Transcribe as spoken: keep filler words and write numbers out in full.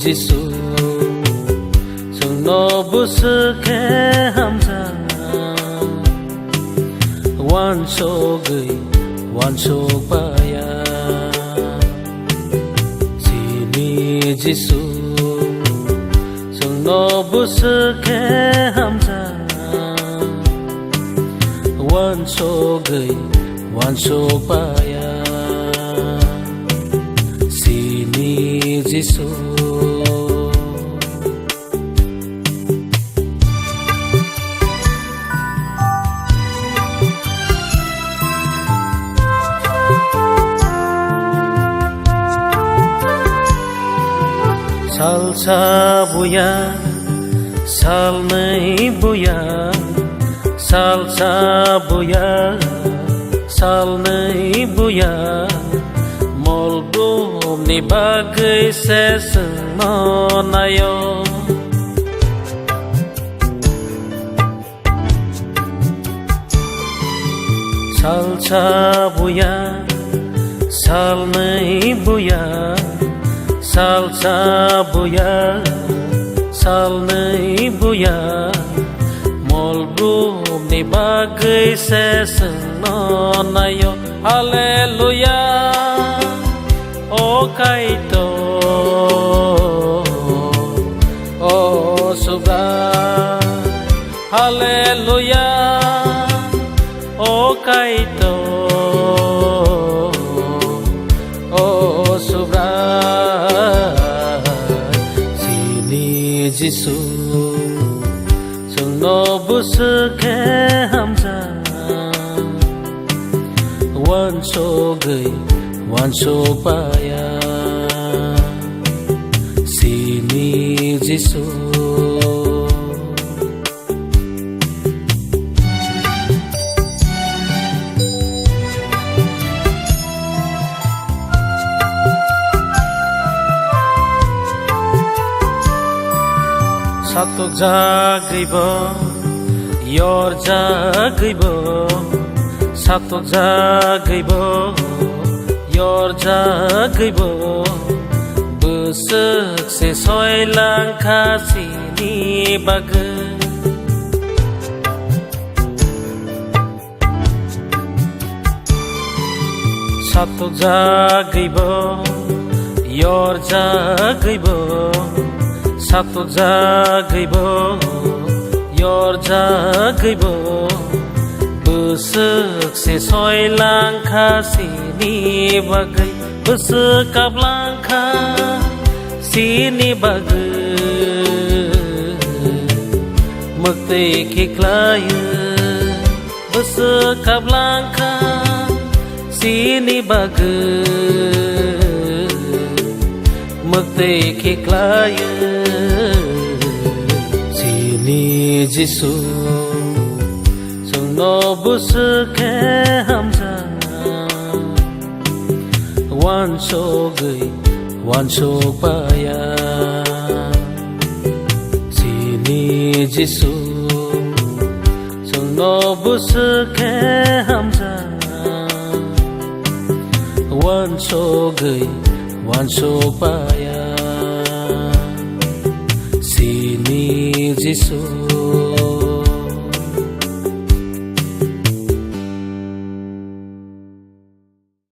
Jisu, chwngno bwswk khe hamjak, uansugwi uansuk paya. Chini Jisu, chwngno bwswk khe hamjak, uansugwi uansuk paya. Chini Jisu. Salsa buya, salnwi buya, salsa buya, salnwi buya, mol brumni bagwi se chwngno naio. Salsa buya, salnwi buya, salsa buya, salnwi buya, mol brumni bagwi se chwngno naio. Hallelujah. O Kaitor, o Subrai, Hallelujah, o Kaitor, o Subrai, chini Jisu, chwngno bwswk khe hamjak. Uansugwi uansuk paya, chini Jisu. Satukjagwibo, yorjagwibo, satukjagwibo, yorjagwibo, bwswk se soilangkha chini bagwi. Satukjagwibo, yorjagwibo, satukjagwibo, yorjagwibo, bwswk se soilangkha chini bagwi, bwswk kaplangkha chini bagwi, mwktwi khiklaio. Bwswk kaplangkha chini bagwi, mwktwi khiklaio chini Jisu, chwngno bwswk khe hamjak. Uansugwi uansuk paya, chini Jisu, chwngno bwswk khe hamjak. Uansugwi uansuk paya, chini Jisu.